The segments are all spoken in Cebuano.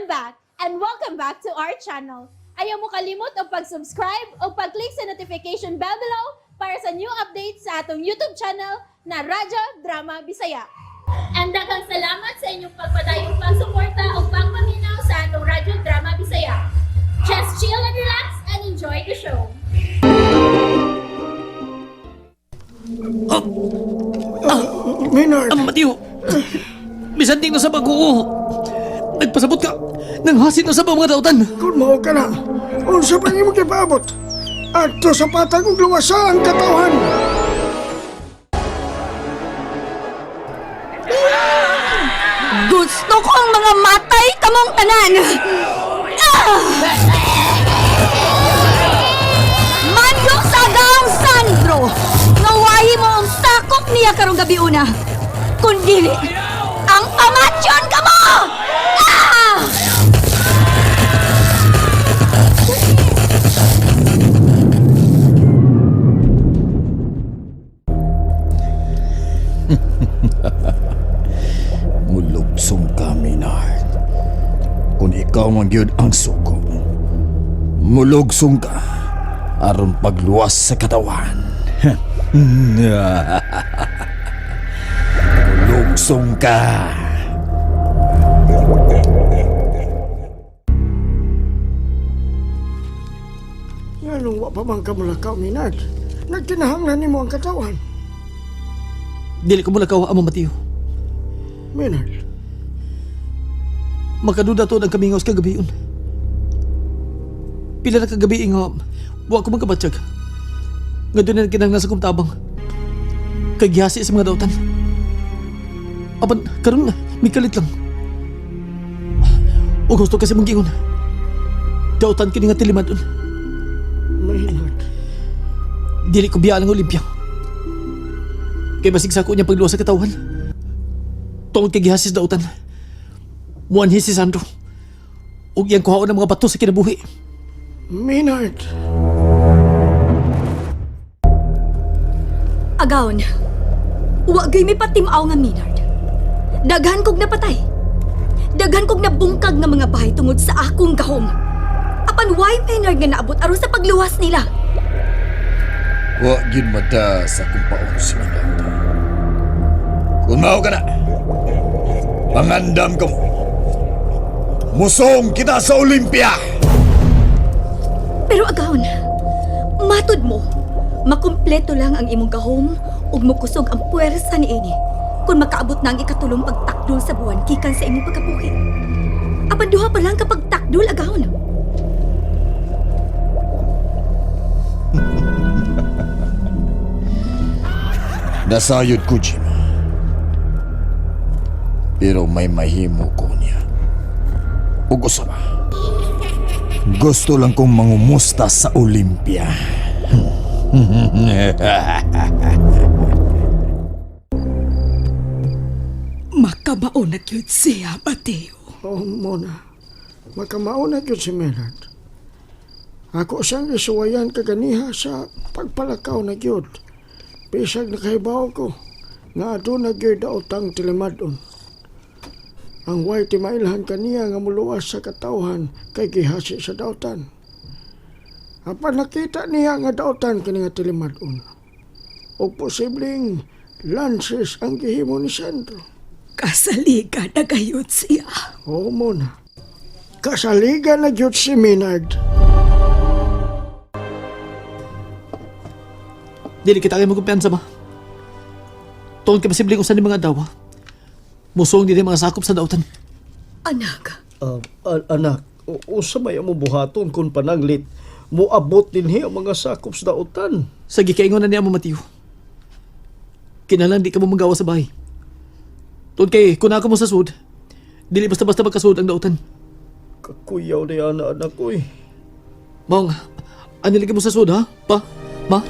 I'm back and welcome back to our channel. Ayaw mo kalimot og pag-subscribe o pag-click sa notification bell below para sa new updates sa atong YouTube channel na Radyo Drama Bisaya. And daghang salamat sa inyong pagpadayong pagsuporta o pagpaminaw sa atong Radyo Drama Bisaya. Just chill and relax and enjoy the show. Maynard! Ang Mateo! Bisan na sa bago. Nagpasabot ka! Nanghasin na sa mga dautan! Kung mao ka na, unsa pa nimo gipaabot? Adto sa patag ug luwasa ang katawhan. Gusto kong mga matay kamong tanan! Ah! Mandok sa agaang Sandro! Ngawahi mo ang sakop niya karong gabi una. Kundili, ang pamatyon ka mo! Ah! Mulugsong ka, Maynard. Kung ikaw man gyud ang suko, mulugsong ka aron pagluwas sa katawan. Mulugsong ka. Nganong wa pa man ka mulakaw, Maynard? Nagkinahanglan nimo ang katawan. Dili ko mulakaw, Amo Mateo. Maynard, Makaduda to ang kamingaw sa kagabi yun. Pila na kagabi nga, wa ko magkabatsyag. Nga doon na kinahanglan sa kumtabang. Kay gihasi sa mga dautan. Apan, karon may kalit lang. O gusto kasi mong giingon. Dautan kini nga tilimadon. Maynard. Dili ko biya ang Olympia. Kay basig sako niya pagluwas sa katawan. Tungod kay gihasis dautan. Muanhi si Sandro. Ug iyang kuhaon ang mga bato sa kinabuhi. Maynard. Agaon, wa gay may patimaw nga Minard. Daghan kog napatay. Daghan kog nabungkag nga mga bahay tungod sa akong gahom. Apan why Maynard nga naabot aron sa pagluwas nila? Wa gyud mata sa akong paon si Maynard. Kung mao ka na, pangandam ka mo. Musong kita sa Olympia! Pero agaon, matud mo, makumpleto lang ang imong gahom ug mokusog ang puwersa niini kung makaabot na ang ikatulong pagtakdol sa buwan gikan sa imong pagkabuhi. Apan duha pa lang kapag takdol agaon. Nasayod ko, Jim. Pero may mahimo ko niya. Ug usa pa. Gusto lang kong mangumusta sa Olympia. Makamao na gyud siya, Mateo. Oh, Mona. Makamao na gyud si Maynard. Ako siyang isuwayan kaganiha sa pagpalakaw na gyud. Bisag nakahibaw ko nga aduna gyud daotang tilimadon. Ang way timailhan kaniya nga muluwas sa katawhan kay gihasi sa daotan. Apan nakita niya nga daotan kini nga tilimadon. O posibleng lances ang gihimo ni Sandro. Kasaliga na gayud siya. Oo, Mona. Kasaligan na gyud si Maynard. Dili kita kayo magkumpiyansa ba? Tungod kay posibleng usan ni mga dawa. Musong din mga sakop sa dautan. Anak, Anak, usa may amo buhaton kung pananglit moabot dinhi ang mga sakop sa dautan. Sa gikaingon na niya mo Mateo. Kinalang di ka mo magawa sa bahay. Tungod kay kung ako mo sa sud, dili basta-basta magkasud ang dautan. Kakuyaw ni ana anak ko eh. Maong, ano lagi mo sa sud ha? Pa? Ma?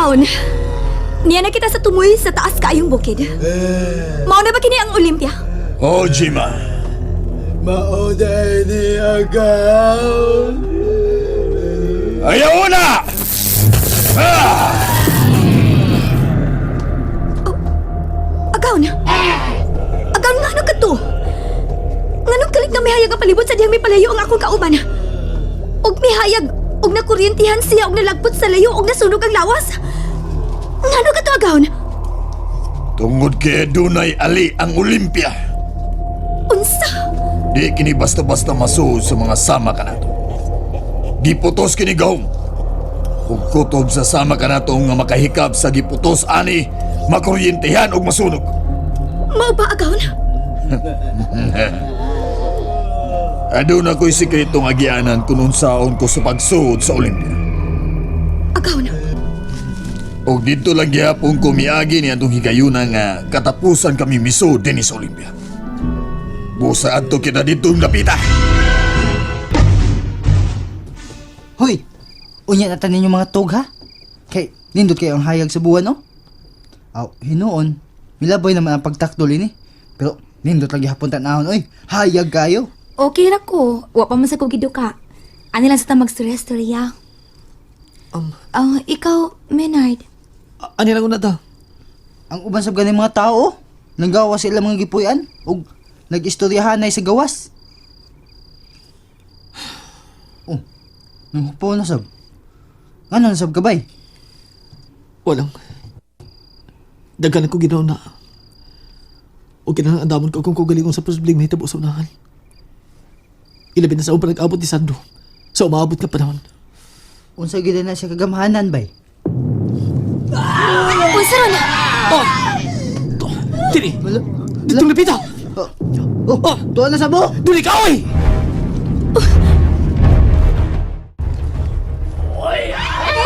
agaon, niya na kita sa tumoy sa taas kaayong bukid. Mao na ba kini ang Olympia? Oh, Jima. Maunay ni agaw. Ayaw na! palibot sa dihang may palayo ang akong kauban. Og mihayag og nakuryentihan siya og nalagpot sa layo og nasunog ang lawas. Ngano ka to, agawon? Tungod kay dunay ali ang Olympia. Unsa? Di kini basta-basta masuod sa mga sama kanato. Giputos kini gahom. Ug kutob sa sama kanato nga makahikap sa giputos ani, makuryentehan og masunog. Mao ba, agawon? Aduna ko'y sikretong agianan kung unsaon ko sa pagsuod sa Olympia. Agawon. Og dito lang gihapon ko miagi ni atong higayuna nga katapusan kami misuod dinhi sa Olympia. Busa adto kita dito napita. Hoy! Unya na tanin yung mga tog ha? Kay, nindot kayo ang hayag sa buwan, no? Aw, hinuon. Milaboy naman ang pagtakdol ini. Pero, nindot lagi hapon tanahon, oy. Hayag kayo. Okay ra ko. Wa pa man sa ko giduka. Ani lang sa ta magstorya-storya. Ah, ikaw, Menard. Ani lang una ta. Ang uban sa ganing mga tao, oh. Nanggawa sila mga gipuy-an ug nag-istoryahanay sa gawas. Oh, nanghupo na sab. Ngano na sab kabay? Walang. Daghan ko ginaw na. O kinahanglan andamon ko kung kagalingon sa posibleng mahitabo sa unahan. Ilabi na sa upang nag-abot ni Sandro. Sa umaabot nga panahon. Unsa gid na siya kagamhanan bay? Unsa ron? Oh! To, dili! Ditong lapita! Oh, oh, tuwa na sabo. Dili ka, oy!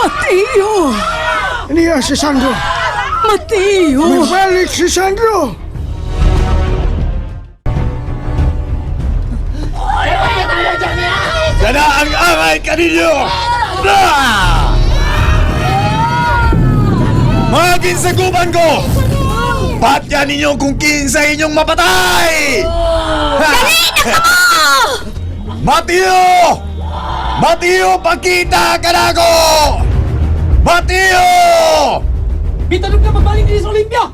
Mateo! Niya si Sandro! Mateo! Magbalik si Sandro! Kana ang angay kaninyo! Ah! Mga ginsagupan ko! Patya ninyo kung kinsa inyong mapatay! Dali na kamo! Mateo! Mateo, pakita ka na ako! Mateo! Bitanong na magbalik din sa Olympia!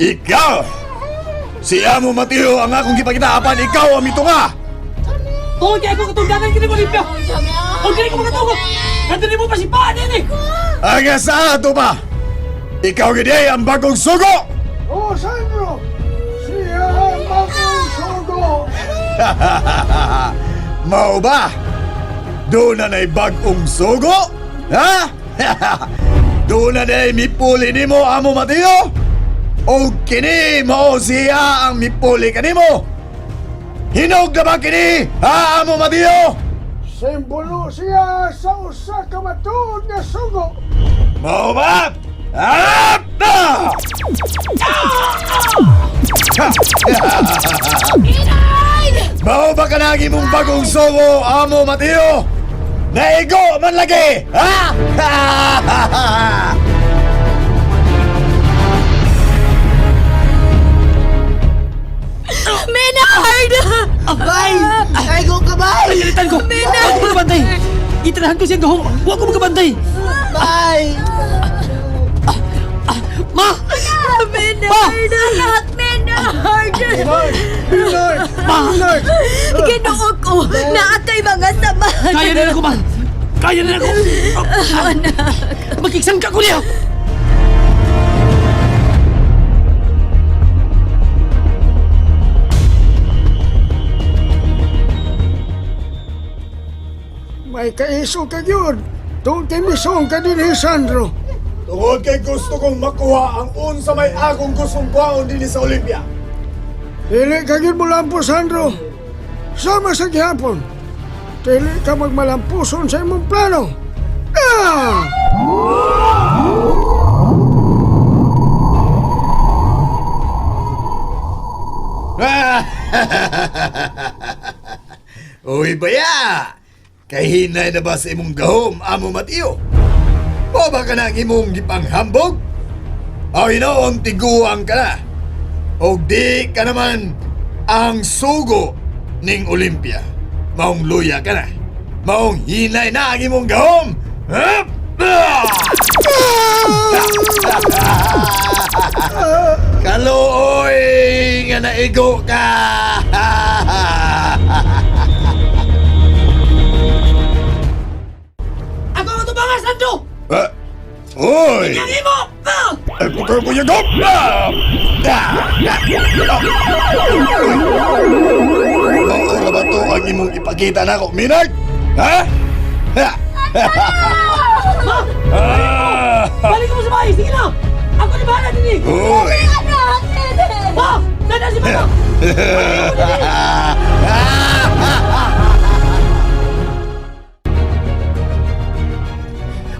Ikaw! Si Amo Mateo ang akong gipakitaapan, ikaw ang mitunga! Tungod kay ako katungdanan kini Olympia! O dili ko makatungod! Nandun mo pa si Paan eh! Ang sa ato pa! Ikaw gid ay ang bagong sugo! Oh, Sandro! Siya ang bagong sugo! Mao ba? Doon na na'y bagong sugo? Ha? Doon na na'y mipuli nimo amo Mateo? O kini mao siya ang mipuli kanimo? Hinog na ba kini? Ha amo Mateo? Simbolo siya sa usa ka matuod nga sugo! Mao ba? Ah! Ah! Mao ba kanagi mong bagong sugo, amo Mateo? Naigo man lagi! Ha? Menard! Bay! Ay ko ka bay! Ay, galitan ko! Huwag ko magkabantay! Itanahan ko siyang gahom! Huwag ko magkabantay! Bay! Ma! Menard! Anak, Menard! Bernard! Bernard! Ginoo ko, naa kay mga sama. Kaya na ako, ma! Kaya na ako! Makiksangka ko niya! May kaiso ka gyud! Tungkol kay misong ka din Sandro! Tungod kay gusto kong makuha ang unsa may akong gustong kuhaon dinhi sa Olympia. Dili ka gyud molampo, Sandro! Sama sa gihapon! Dili ka magmalampuson sa imong plano! Ah! Uy baya! Kay hinay na ba sa imong gahom, amo Mateo? O ba ka na ang imong gipanghambog? O hinoon tiguang ka na? O di ka naman ang sugo ning Olympia? Maong luya ka na? Maong hinay na ang imong gahom? Hup! Ah! Kaluoy nga naigo ka! Ako ang tubangan, Sandro! Ah, Oy! Ang imo! Ah! Ay, putol ko yung gop! Ah! Ah! Ah! Oo na ba to ang imong ipakita na ako, Minard? Ha? Ha? Ah! Balik mo sa bahay! Sige na! Ako ni bahala din eh! Uy! Anak! Ma! Dada si Mama!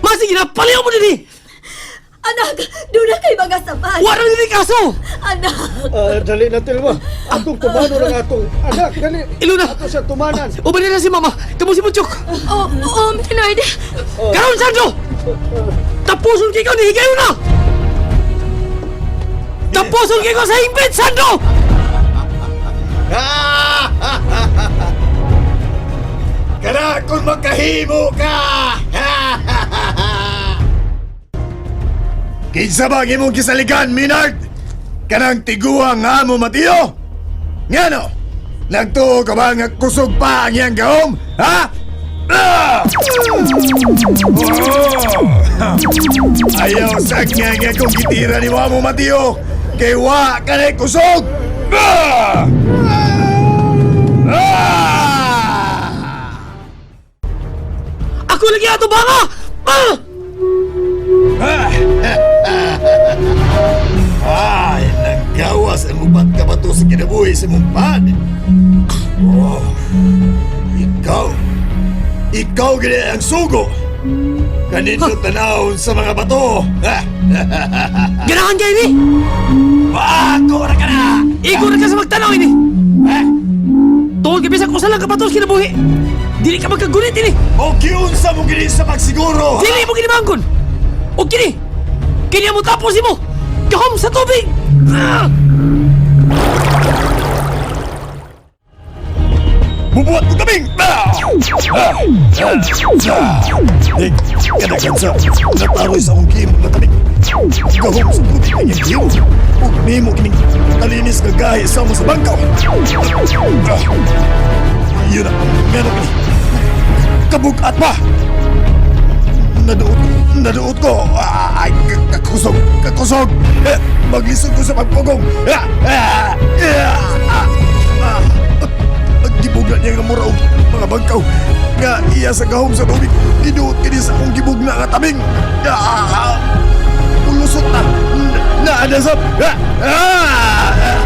Ma, sige na! Paliw mo din eh! Anak, doon na kay mga sabat. Wala na din kaso! Anak! Ah, dali na, Tilma. Atong tumano lang atong anak, dali. Iluna! Ato sa tumanan. Uban na si Mama! Kamo si Butchok! Oh, oh, Leonard! Karon, Sandro! Tapuson kay ikaw ni Higayon na! Tapuson kay ko sa hingpit, Sandro! Kana kung magkahimo ka! Kinsa ba ang imong kisaligan, Minard? Kanang tiguang nga mo, Mateo? Ngano? Nagtuo ka ba nga kusog pa ang iyang gahom? Ha? Ah! Oh! Ayaw sa nga nga kung gitira ni mo, Mateo! Kay wa ka na'y kusog! Ah! Ah! Ako lagi ato banga! Ah! Ay, nanggawas ang ubat ka ba to sa kinabuhi sa mong pad? Oh, ikaw, ikaw gani ang sugo. Kanindot tanawon sa mga bato. Ganahan kayo ni! Bago na ka na! Igo na ka sa magtanaw ini! Ha? Tungod kay bisag usa lang ka batos kinabuhi! Dili ka magkagunit ini! O giunsa mo gini sa pagsiguro? Dili mo ginimanggon! O kini! Kini mo tapos mo! Gahom sa tubig! Ah! Bubuhat ko kaming! Ah! Ah! Ah! Dig, kadagan sa nataroy sa akong gimo na kaming. Gahom sa tubig ang iyang gimo. Ug nimo kining kalinis nga gahi sa mo sa bangkaw. Ah! Yun na, nga na kini. Kabugat pa! Naduot, naduot ko. Ah, ay, kakusog, kakusog. Eh, maglisod ko sa pagpugong. Ah, ah, ah, ah, ah. Ang gibugna niya nga mura og mga bangkaw nga iya sa gahom sa tubig. Giduot kini sa akong gibugna nga tabing. Ah, ulusot na. Naadasap. Ah, ah, ah.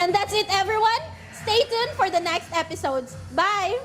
And that's it, everyone. Stay tuned for the next episodes. Bye!